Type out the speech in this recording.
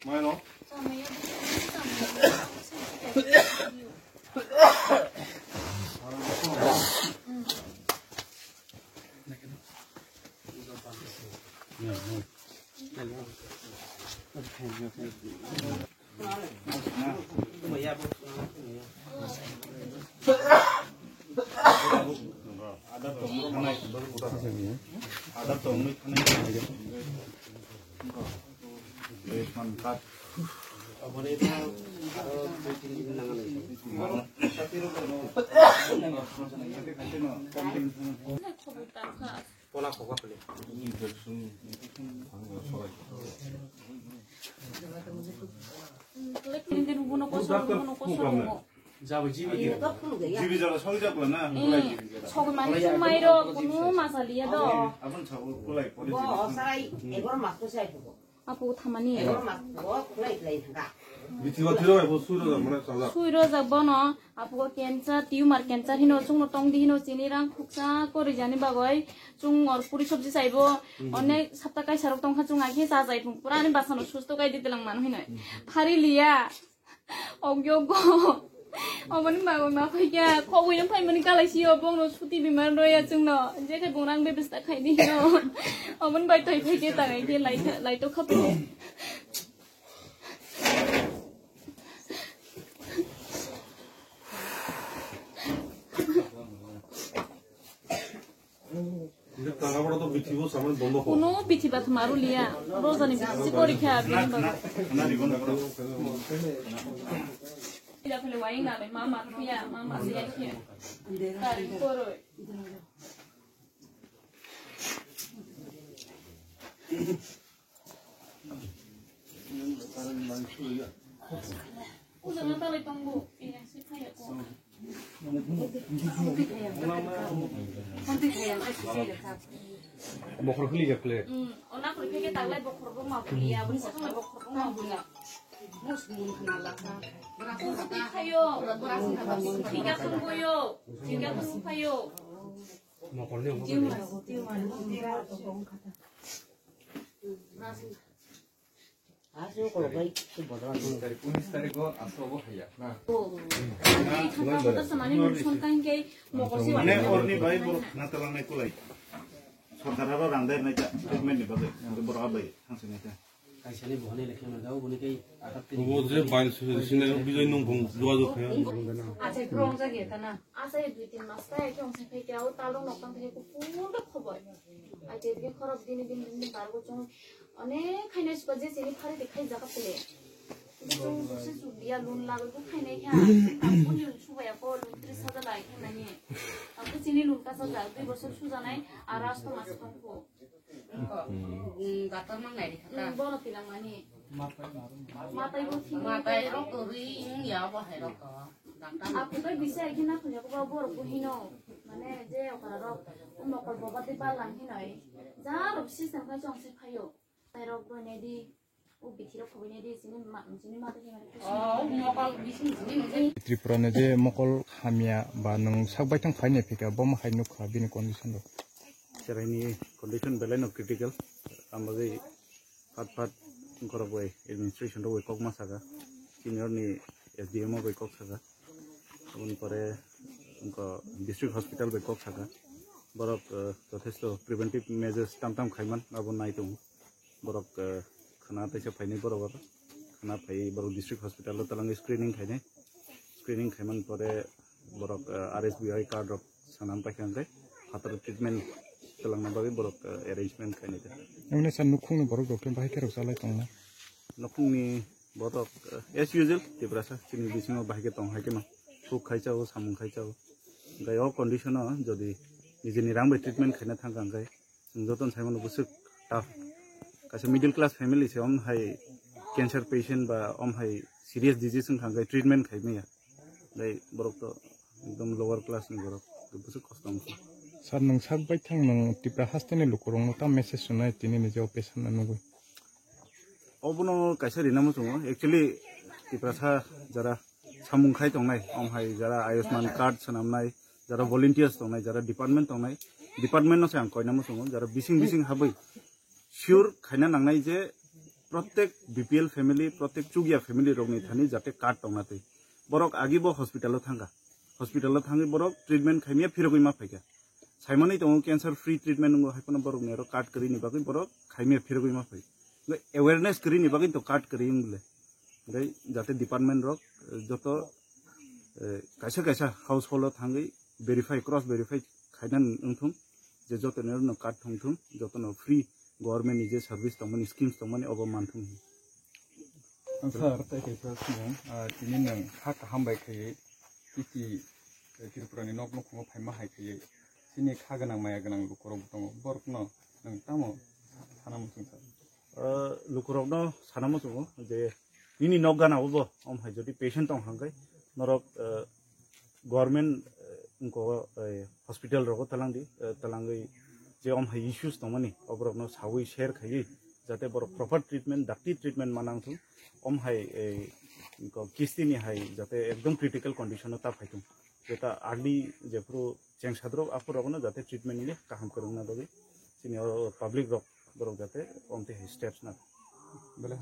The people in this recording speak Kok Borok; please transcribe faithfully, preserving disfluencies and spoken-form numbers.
Bueno. Pola khokha pili. Tin din buno kosong, buno kosong. Jibi jala song jak na. Sogwi mani sung mai ro, kunu masaliya do. Abon sabo kulai pori. Apu thamani. Bithi ba thiro ebo sui rojak mane sajak. Sui rojak bono, apugo cancer, tumor cancer hino, chungno tongdi hino, chini rang khuksa kori jani bagoi, chung or puri sobji saibo, onek sapta kaisa rok tongkha chung agi cha jai pung, pura ani basano susto kai di telang mano hinoi. Phari liya, ogyo go. Oboni bagwi ma phai kya, khogwi no phai mani kalai siyo, bongno suti bimar roya chungno, je khe bung rang bebesta khai di hino. Oboni bai toi phai khe tangai khe lai, lai to khapo. Kuno bithi bathma ruliya, rojani bithi si kori kha bini bagwi. Ida phele wai na le mama khuya, mama liya khuya. Kari koroi. Bokhor khuli jak le. Ona khuli phege taglai bokhor bo ma bulia, bini sakang bokhor bo ma bulia. Mus mun khna la kha. Mus bi khayo. Thika khum boyo. Thika khum khayo. Mokorni obo. Asuk kolok bai si bodol. Unis tarik, unis tarik o asuk obo haiya, na? Mane orni bai borok khna talangnai kulai. Sorkar aro rang dai nai ta, treatment ni bagwi, borok bai thangsinai ta. Kaisani bohani lekhe manjao, boni kai atat tini. Obo je bai sini bijai nung bung jogajog khe. Acha krong jagi ta na. Asa ye dui tin mas ta, ekhe ong sai phai khe, o talung nok tang thai khe, pura khobor. Ai, te ke khorok dini, dini, dini, bargo chong, onek khaina spa je chini phari de khai jaga pele. Chong se su dia lun lagoi ko khaina kha. Ampun lun suba ya ko lun tris hajar lai khaina ni. Ampun chini lun kasa jak, dui bosor suja nai, aras to mas ko ko. Gator mang nai kha. Bono tilang mani. Matai bo thini. Matai rok to ri ya bo hai rok to. Aku bai bisa iki na khunya ko ba bor ko hino. Mane je okara rok mokol boba te balang hinoi. Ja rok system khai chong se phayo. Tai rok boi ne di. O bithi rok khoboi ne di. Chini ma, chini ma te hinoi. Oh, mokol bisi chini. Tripura ni je mokol hamya ba nwng sak baithang phaina phika bo ma hai nukha bini condition rok. Cheraini condition belai no critical. Ambagwi Phat phat wngkhorok bai administration rok bai kok ma saka, senior ni S D M o bai kok saka, aboni pore wngkha district hospital bai kok saka, borok, eh, jothesto preventive measures tam tam khaiman abo nai tongo, borok, eh, khna teisa phainai borok oro khna phai borok district hospital o twlangwi screening khainai, screening khaiman pore borok, eh, R S B I card rok sanam paikha hwnkhe phataro treatment twlangna bagwi borok, eh, arrangement khainai ta. Emne sa nukhungni borok rok khe bahai khe rok chalai tongna? Nukhungni borok, eh, as usual Tiprasa chini bisingo bahai khe tong hai kheno thuk khai chao, samung khai chao. Hwnkhe o condition o jodi nijini rang bai treatment khaina thangkha hwnkhe Chwng jotono sai mano bwswk tough. Kaisa middle class family se om hai cancer patient ba om hai serious disease wngkha hwnkhe treatment khai maya. Tei borok to ekdom lower class ni borok, bwswk kosto wngkha. Sir, nwng sak baithang nwng Tipra haste ni lukurokno ta message rwnai tini ni je operation no nugwi? Obono kaisa rina muchungo. Actually, Tiprasa jara samung khai tongnai, om hai jara Ayushman card swnamnai, jara volunteers tongnai, jara department tongnai, department no se ang koina muchungo, jara bising bising habwi sure khaina nangnai je Protek B P L family, protek chukya family rokni thani jate card tongna twi. Borok agi bo hospital o thangkha. Hospital o thangwi borok treatment khaimya phirogwi ma phaikha. Saimani tongo cancer free treatment wngo, hai phano borokni aro card kwrwini bagwi borok khaimya phirogwi ma phai. Awareness kwrwini bagwi to card kwrwi wng bole. Tei jate department rok, eh, joto, eh, kaisa kaisa household o thangwi verify, cross verify khaina wngthung, je joto no card thungthung, joto no free government ni je service tongmani, schemes tongmani, obo manthung. Ang sir, tei kaisa simo, ah, tini nang kha kaham bai khaiwi, titi, eh, Tripura ni nok nukhungo phaima hai khaiwi, chini kha gwnang maya gwnang lukurok tongo, borokno nang tamo sana muchung sir? Ah, lukurokno sana muchungo je nini nok gana obo, om hai jodi patient tong hangkai, norok, eh, government, eh, wngko, eh, hospital rogo talangdi, eh, talangwi je om hai issues tongmani, oborokno sawi share khaiwi, jate borok proper treatment, dakti treatment manang thung, om hai, eh, wngko kisti ni hai jate ekdom critical condition o ta phai thung. Jeta early jephuru chengsadrok aphurokno jate treatment ni kaham kwrwngna bagwi chini o public rok borok jate omtwi hai steps na. Bele.